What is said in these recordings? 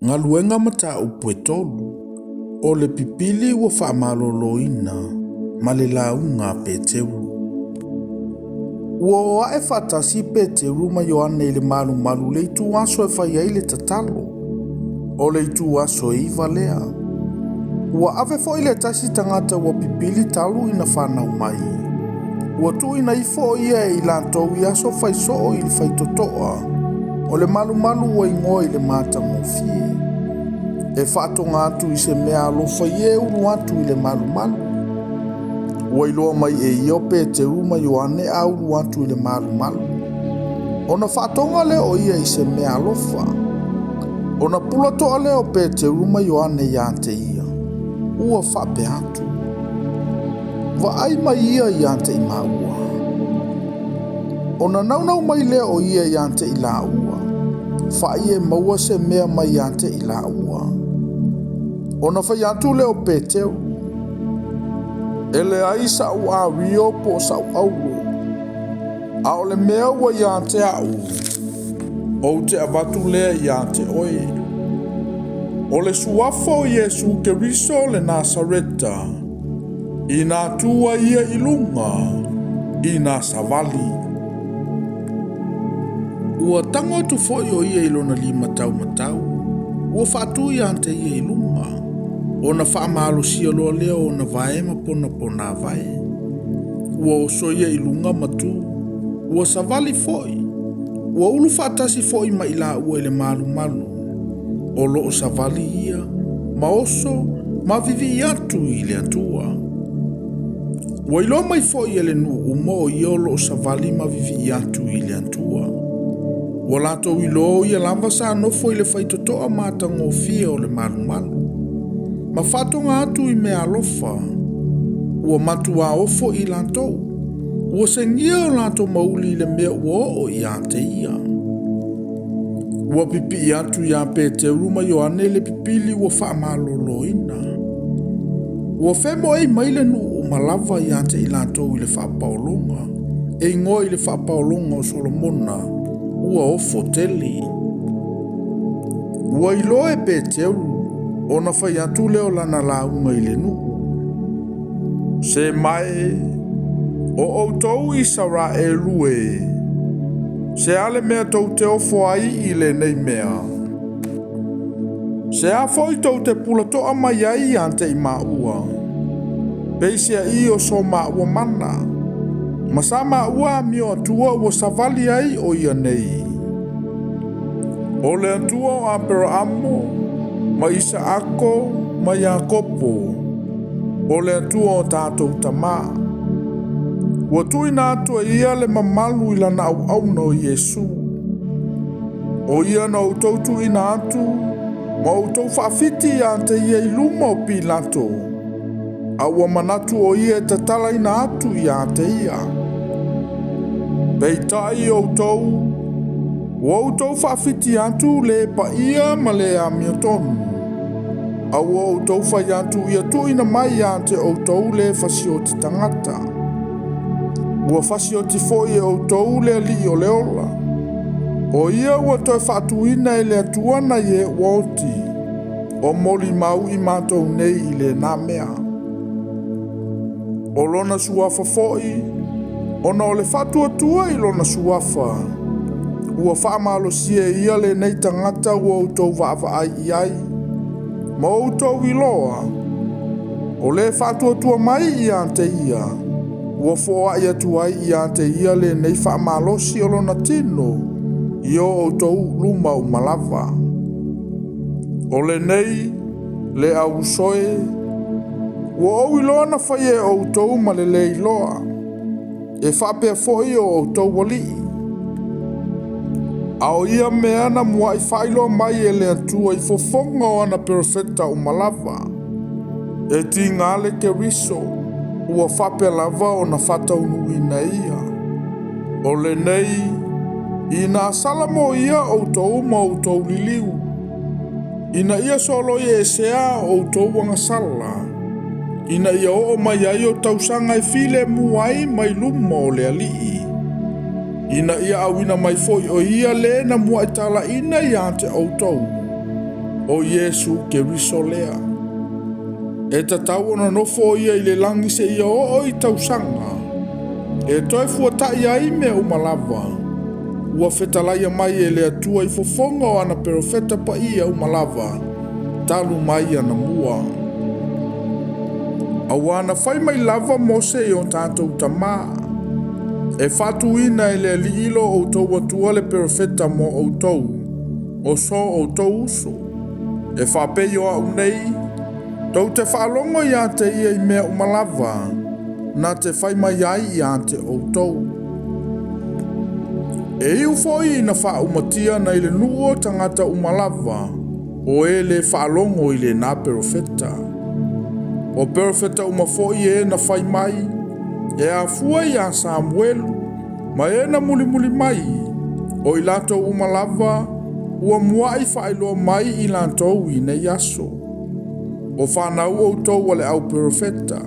Galuega mataupu e tolu, o le pipili ua faamaloloina ma le lauga a Peteru. Ua o ae faatasi Peteru ma Ioane i le malumalu i le ituaso e fai ai le tatalo. O le ituaso e 9 lea. Ua ave foi le tasi tagata ua pipili talu ina fanau mai. Ua tuuina ifo o ia e i latou i aso fai soo i le faitotoa o le malumalu ua igoa i le matagofie. E faatoga atu i se mea alofa i e ulu atu i le malumalu. Ua iloa mai e ia o Peteru ma Ioane a ulu atu i le malumalu. Ona faatoga lea o ia i se mea alofa. Ona pula toa lea o Peteru ma Ioane ia te ia. Ua faapea atu. Vaai mai ia ia te i maua. Ona naunau mai lea o ia ia te i laua. Fai e maua se mea mai ia te i laua. Ona fai atu lea o Peteru. E leai sa'u awio po o sa'u auro, a o le mea ua ia te a'u, ou te avatu lea ia te oe. O le suafa o Iesu Keriso o le Nasareta, ina tu ai ia i luga, ina savali. Ua tago atu foi o ia i lona lima taumatau, ua faatu ia te ia i luga, ona faamalosia loa lea o ona vae ma ponaponavae. Ua oso ia i luga ma tu, ua savali foi, ua ulu faatasi foi ma i laua i le malumalu. O loo savali ia, ma oso, ma vivii atu i le Atua. Ua iloa mai foi e le nuu uma o ia o loo savali ma vivii atu i le Atua. Ua latou iloa o ia lava sa nofo i le faitotoa matagofie o le malumalu. Ma faatoga atu i mea alofa, ua matuā ofo i latou. Ua segia o latou mauli i le mea ua oo ia te ia. Ua pipii atu iā Peteru ma Ioane le pipili ua faamaloloina. Ua femoei mai le nuu uma lava ia te i latou i le faapaologa, e igoa i le faapaologa o Solomona, ua ofo tele. Ua iloa e Peteru, ona fai atu lea o lana lauga i le nuu. Se mae, o outou Isaraelu e, se a le mea tou te ofo ai i lenei mea. Se a foi tou te pulatoa mai ai ia te i maua. Peiseai o so maua mana. Ma sa maua amio atua ua savali ai o ia nei. O le Atua o Aperaamo, ma Isaako, ma Iakopo, o le Atua o tatou tamā. Ua tuuina atu e ia le mamalu i lana auauna o Iesu. O ia na outou tuuina atu, ma outou faafiti ia te ia i luma o Pilato, a ua manatu o ia e tatalaina atu ia te ia. Peitai outou, ua outou faafiti atu le paia ma le amiotonu, a ua outou fai atu ia tuuina mai ia te outou le fasioti tagata. Ua fasioti foi e outou le alii o le ola. O ia ua toe faatuina e le Atua nai e ua oti, o molimau i matou nei i lena mea. O lona suafa foi, ona o le faatuatua i lona suafa, ua faamalosia e ia lenei tagata ua outou vaavaai i ai, ma outou iloa, o le faatuatua mai ia te ia, ua foai atu ai ia te ia lenei faamalosi o lona tino, i o outou luma uma lava. O lenei, le auuso e, ua ou iloa na fai e outou ma le le iloa, e faapea foi o outou alii. A o ia mea na muai faailoa mai e le Atua i fofoga o ana perofeta uma lava. E tiga le Keriso, ua faapea lava ona faataunuuina ia. O lenei, ina sala mo ia outou ma outou liliu, ina ia soloi esea outou agasala, ina ia oo mai ai o tausaga e filemu ai mai luma o le alii. Ina ia auina mai foi o ia le na muai talaina ia te outou. O Iesu Keriso lea. E tatau ona nofo ia i le lagi seia oo i tausaga e toe fuata'i ai mea uma lava ua fetalaia mai e le Atua i fofoga o ana perofeta paia uma lava talu mai anamua. Auā na fai mai lava Mose i o tatou tamā, e faatuina e le Alii lo outou Atua le perofeta mo outou, o so outou uso. E faapei o a'u nei, tou te faalogo iā te ia i mea uma lava, na te fai mai ai iā te outou. E iu foi ina faaumatia nai le nuu o tagata uma lava, o e lē faalogo i lenā perofeta. O perofeta uma foi e na fai mai, e afua iā Samuelu, ma e na mulimuli mai, o i latou uma lava, ua mua'i faailoa mai i latou i nei aso. O fanau outou a le au perofeta.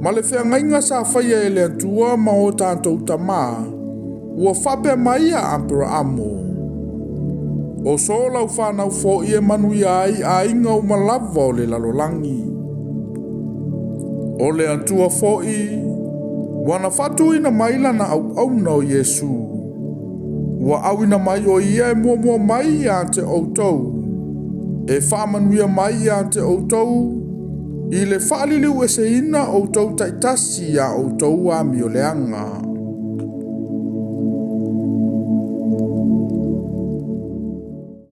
Ma le feagaiga sa faia e le Atua ma o tatou tamā, ua faapea mai ia Aperaamo, O so lau fanau fo'i e manuia ai aiga uma lava o le lalolagi. O le Atua fo'i, ua na faatuina mai lana auauna o Iesu, ua auina mai o ia e muamua mai iā te outou, e faamanuia mai iā te outou, i le faaliliueseina o outou taitasi iā outou amioleaga.